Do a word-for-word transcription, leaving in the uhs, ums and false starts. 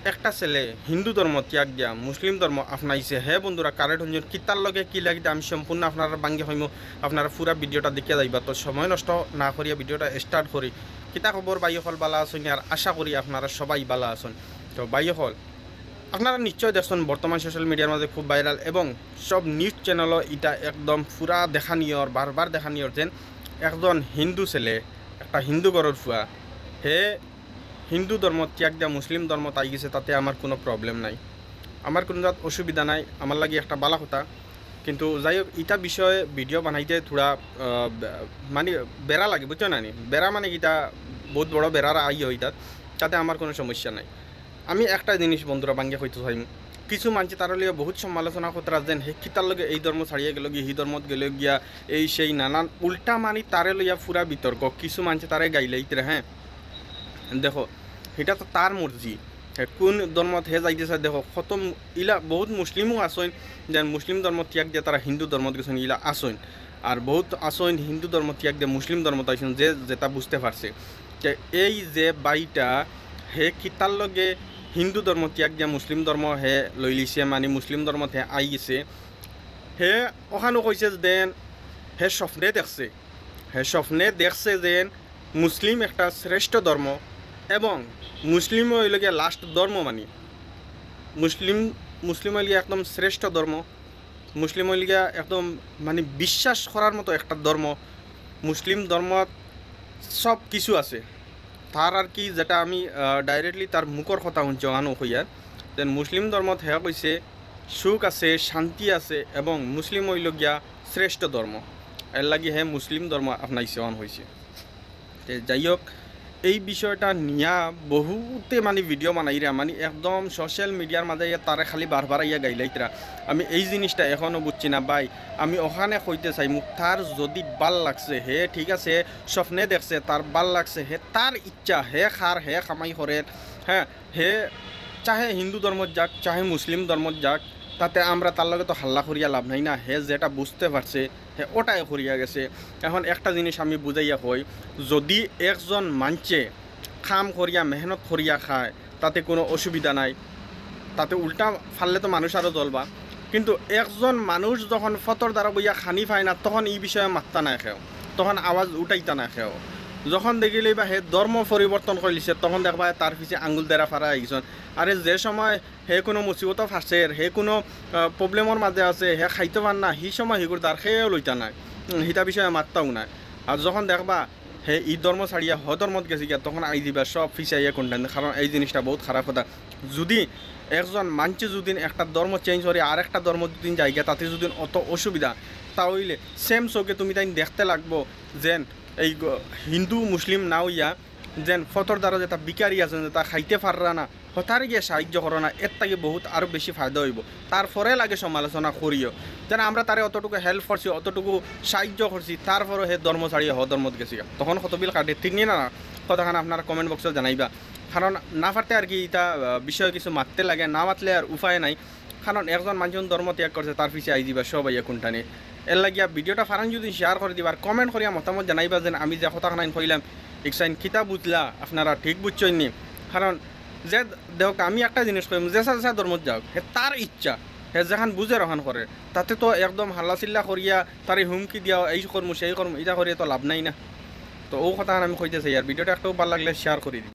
একটা ছেলে হিন্দু ধর্ম ত্যাগ দিয়া মুসলিম ধর্ম আপনাইছে। হে বন্ধুরা, কারে ঠনছইন, কিতার লগে কি লাগিতা আমি সম্পূর্ণ আপনারারে ভাঙ্গি কইমু, আপনারা পুরা ভিডিওটা দেখিয়া যাইবা। তো সময় নষ্ট না করিয়া ভিডিওটা স্টার্ট করি। কিতা খবর ভাই অকল, ভালা আছইন? আর আশা করি আপনারা সবাই ভালা আছইন। তো ভাই অকল, আপনারা নিশ্চয় দেখছইন বর্তমান সোশ্যাল মিডিয়ার মাঝে খুব ভাইরাল এবং সব নিউজ চ্যানেলও ইটা একদম পুরা দেখানিয়র, বারবার দেখানিয়র যেন একজন হিন্দু ছেলে, একটা হিন্দু ঘরর ফুয়া, হে হিন্দু ধর্ম ত্যাগ দিয়া মুসলিম ধর্মত আই গেছে, তাতে আমার কোনো প্রবলেম নাই, আমার কোনো জাত অসুবিধা নাই, আমার লাগি একটা ভালা কথা। কিন্তু যাই হোক, ইটা বিষয়ে ভিডিও বানাইতে থুড়া, আহ, বে-, মানে বেড়া লাগে, বুঝছো না নি? বেড়া মানে কিতা, বহুত বড় বেড়ার আই অইতাত, তাতে আমার কোনো সমস্যা নাই। আমি একটা জিনিস বন্ধুরা ভাঙ্গি কইতে চাইমু, কিছু মানষে তারে লইয়া বহুত সমালোচনা করতারা যেন হে কিতার লগে এই ধর্ম ছাড়িয়া গেল গিয়া, হি ধর্মত গেল গিয়া, এই সেই নানান উল্টা মানি তারে লইয়া পুরা বিতর্ক। কিছু মানষে তারে গাইলাইতরা, হ্যাঁ, দেখো, ইটা তো তার মর্জি, হে কোন ধর্মত হে যাইতে চায়। দেখো, কত মু-, ইলা বহুত মুসলিমও আছইন, যেন মুসলিম ধর্ম ত্যাগ দিয়া তারা হিন্দু ধর্মত গেছইন, ইলা আছইন। আর বহুত আছইন হিন্দু ধর্ম ত্যাগ দিয়া মুসলিম ধর্মত আইছইন, যে যেটা বুঝতে পারছে। তে এই যে ভাইটা, হে কিতার লগে হিন্দু ধর্ম ত্যাগ দিয়া মুসলিম ধর্ম হে লইলিছে, মানে মুসলিম ধর্মত হে আই গেছে, হে ওখানো কইছে যেন হে স্বপ্নে দেখছে, হে স্বপ্নে দেখছে যেন মুসলিম একটা শ্রেষ্ঠ ধর্ম এবং মুসলিম অইল গিয়া লাস্ট ধর্ম, মানে মুসলিম, মুসলিম অইল গিয়া একদম শ্রেষ্ঠ ধর্ম, মুসলিম অইল গিয়া একদম মানে বিশ্বাস করার মতো একটা ধর্ম। মুসলিম ধর্মত সব কিছু আছে। তার আর কি, যেটা আমি, আহ, ডাইরেক্টলি তার মুখর কথা শুনছি ওখানো কইয়া, যেন মুসলিম ধর্মত হে কইছে সুখ আছে, শান্তি আছে এবং মুসলিম অইল গিয়া শ্রেষ্ঠ ধর্ম, এর লাগি হে মুসলিম ধর্ম আপনাইছে ওখান কইছে। তে যাই হোক, এই বিষয়টা নিয়া বহুতে মানে ভিডিও বানাইরা, মানে একদম সোশ্যাল মিডিয়ার মাঝে ইয়া তারে খালি বারবার আইয়া গাইলাইতরা। আমি এই জিনিসটা এখনো বুঝছি না ভাই। আমি ওখানে কইতে চাইমু, তার যদি ভাল লাগছে, হে ঠিক আছে, স্বপ্নে দেখছে, তার ভাল লাগছে, হে তার ইচ্ছা, হে খার, হে কামাই করের, হ্যাঁ, হে চাহে হিন্দু ধর্মত যাক, চাহে মুসলিম ধর্মত যাক, তাতে আমরা তার লগে তো হাল্লা করিয়া লাভ নাই না। হে যেটা বুঝতে পারছে, হে ওটাই করিয়া গেছে। এখন একটা জিনিস আমি বুঝাইয়া কই, যদি একজন মানষে কাম করিয়া, মেহনত করিয়া খায়, তাতে কোনো অসুবিধা নাই, তাতে উল্টা ফাললে তো মানুষ আরও জ্বলবা। কিন্তু একজন মানুষ যখন ফতর দ্বারা বইয়া খানি পায় না, তখন এই বিষয়ে মাততা নায় কেউ, তখন আওয়াজ উঠাইতা নায় কেউ। যখন দেখিলে বা হে ধর্ম পরিবর্তন করিলিছে, তখন দেখবা তার পিছে আঙ্গুল দেরা ফারা আইছন। আরে যে সময় হে কোনো মুসিবত ফাঁসের, হে কোনো, আহ, প্রবলেমর মাঝে আছে, হে খাইতে পার না, হি সময় হিগুর দ্বার খেয়েও লইতা নাই, উম, হিতা বিষয়ে মাততাও নাই। আর যখন দেখবা হে ই ধর্ম ছাড়িয়া হ ধর্মত গেছে গিয়া, তখন আই দিবা সব ফিসাইয়া কোনটা, কারণ এই জিনিসটা বহুত খারাপ কথা। যদি একজন মানষে যদি একটা ধর্ম চেঞ্জ করে আর একটা ধর্ম যদি যাই গিয়া, তাতে যদি অত অসুবিধা, তা হইলে সেম চোখে তুমি তাই দেখতে লাগবো যেন এই গ-, হিন্দু মুসলিম না হইয়া যেন ফতর দ্বারা যেটা ভিখারি আছেন, যেটা খাইতে পাররা না, হতারে গিয়া সাহায্য করো না, এর থেকে বহুত আরও বেশি ফায়দা হইব। তারপরে লাগে সমালোচনা করিও, যেন আমরা তারে অতটুকু হেল্প করছি, অতটুকু সাহায্য করছি, তারপরও হে ধর্ম ছাড়িয়া হ ধর্মত গেছি। তখন কত বিল কাটে, ঠিক নি না? কথাখান আপনারা কমেন্ট বক্সে জানাইবা, কারণ না পারতে আর কি ইটা, আহ, বিষয়ে কিছু মাততে লাগে, না মাতলে আর উপায় নাই। কারণ একজন মানুষ ধর্ম ত্যাগ করছে, তার পিছে আই দিবা সব আইয়া কোনটা নেই। এর লাগিয়া ভিডিওটা ফারান যদি শেয়ার করে দিবা আর কমেন্ট করিয়া মতামত জানাইবা, যেন আমি যে কথা খানাইন কইলাম, ইকসাইন কিতা বুঝলা, আপনারা ঠিক বুঝছইন নি? কারণ যে দেখো, আমি একটা জিনিস কইম, যেসা যেসা ধর্মত যাও, হে তার ইচ্ছা, হে যেখান বুঝে রখান করে, তাতে তো একদম হাল্লা চিল্লা করিয়া তারে হুমকি দিয়া এই করমু, সেই করমু, ইটা করিয়া তো লাভ নাই না। তো ও কথা আমি কইতে চাই, আর ভিডিওটা একটু ভালো লাগলে শেয়ার করি দিন।